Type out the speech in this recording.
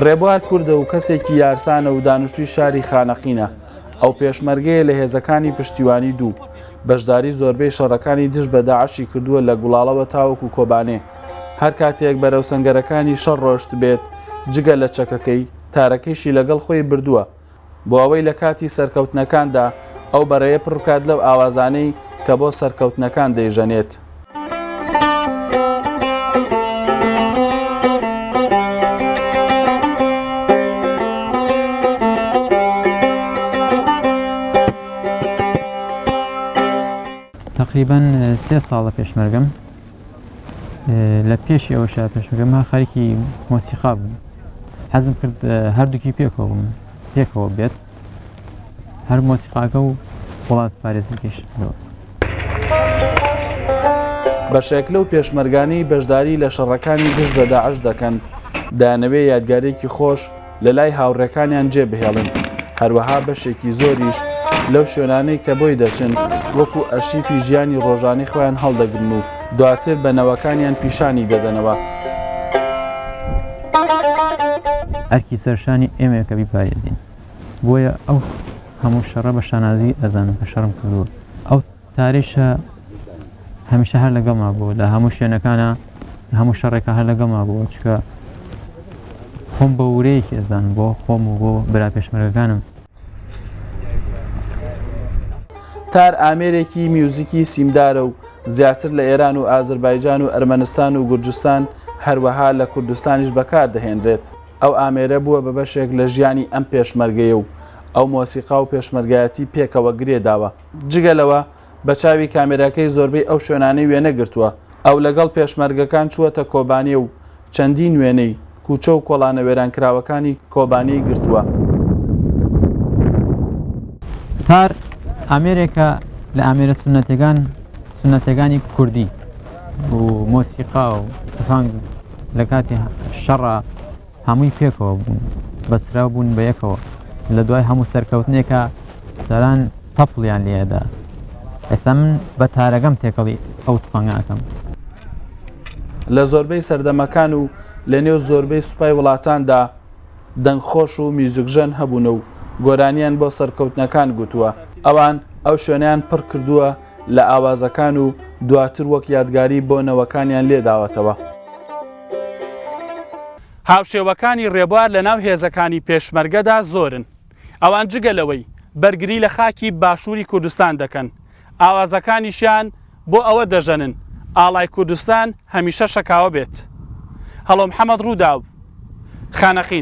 ڕێبوار کوردە و کەسێکی یارسانە و دانیشتووی شاری خانەقینە. ئەو پێشمەرگەیە لە هێزەکانی پشتیوانی دوو. بەشداری زۆربەی شەڕەکانی دژ بە داعشی کردووە لە گوڵاڵەوە تاوەکو کۆبانێ. هەر کاتێک بەرەو سەنگەرەکانی شەڕ ڕۆشتبێت، جگە لە چەکەکەی، تارەکەیشی لەگەڵ خۆی بردووە. بۆ ئەوەی لە کاتی سەرکەوتنەکاندا ئەو بەرەیە پڕ بکات لەو ئاوازانەی کە بۆ سەرکەوتنەکان دەیژەنێت. تەقریبەن سێ ساڵە پێشمەرگەم لە پێشی ئەوەشا پێشمەرگەم هەر خەریکی مۆسیقا بووم حەزم کرد هەردووکی پێکەوە بووم پێکەوە بێت هەر مۆسیقاکە و وڵات پارێزیکەش بەشێک لەو پێشمەرگانەی بەشداری لە شەڕەکانی دژ بە داعش دەکەن دەیانەوێ یادگارێکی خۆش لە لای هاوڕێکانیان جێ بهێڵن، هەروەها بەشێکی زۆریش لەو شوێنانەی کە بۆی دەچن وەکو ئەرشیفی ژیانی ڕۆژانەی خۆیان هەڵدەگرن و دواتر بە نەوەکانیان پیشانی دەدەنەوە. ئەرکی سەرشانی ئێمەیە کە بیپارێزین، بۆیە ئەو هەموو شەڕە بە شانازی ئەزانم کە شەڕم کردووە، ئەو تاریشە هەمیشە هەر لەگەڵما بوو لە هەموو شوێنەکانە لە هەموو شەڕێکە هەر لەگەڵما بوو چکە خۆم بە ورەیەکی ئەزانم بۆ خۆم و بۆ برا پێشمەرگەکانم. تار ئامێرێکی میوزیکی سیمدارە و زیاتر لە ئێران و ئازربایجان و ئەرمەنستان و گورجستان هەروەها لە کوردستانیش بەکار دەهێنرێت. ئەو ئامێرە بووە بە بەشێک لە ژیانی ئەم پێشمەرگەیە و ئەو مۆسیقا و پێشمەرگایەتی پێکەوە گرێ داوە. جگە لەوە، بە چاوی کامێراکەی زۆربەی ئەو شوێنانەی وێنە گرتووە. ئەو لەگەڵ پێشمەرگەکان چووەتە کۆبانێ و چەندین وێنەی کوچە و کۆڵانە وێرانکراوەکانی کۆبانێی گرتووە. تار ئامێرێکە لە ئامێرە سوننەتەکان سوننەتەکانی کوردی و مۆسیقا و تفەنگ لە کاتی شەڕا هەمووی پێکەوە بوون بەسراو بوون بە یەکەوە لە دوای هەموو سەرکەوتنێکا جاران تەپڵیان لێ ئەدا ئێستا من بە تارەکەم تێکەڵی ئەو تفەنگە ئەکەم. لە زۆربەی سەردەمەکان و لە نێو زۆربەی سوپای وڵاتاندا دەنگخۆش و میوزیکژەن هەبوونە و گۆرانیان بۆ سەرکەوتنەکان گوتووە، ئەوان ئەو شوێنەیان پڕ کردووە لە ئاوازەکان و دواتر وەک یادگاری بۆ نەوەکانیان لێ داوەتەوە. هاوشێوەکانی ڕێبوار لەناو هێزەکانی پێشمەرگەدا زۆرن، ئەوان جگە لەوەی بەرگری لە خاکی باشووری کوردستان دەکەن، ئاوازەکانیشیان بۆ ئەوە دەژەنن ئاڵای کوردستان هەمیشە شەکاوە بێت. هەڵۆ محەمەد رووداو، خانەقین.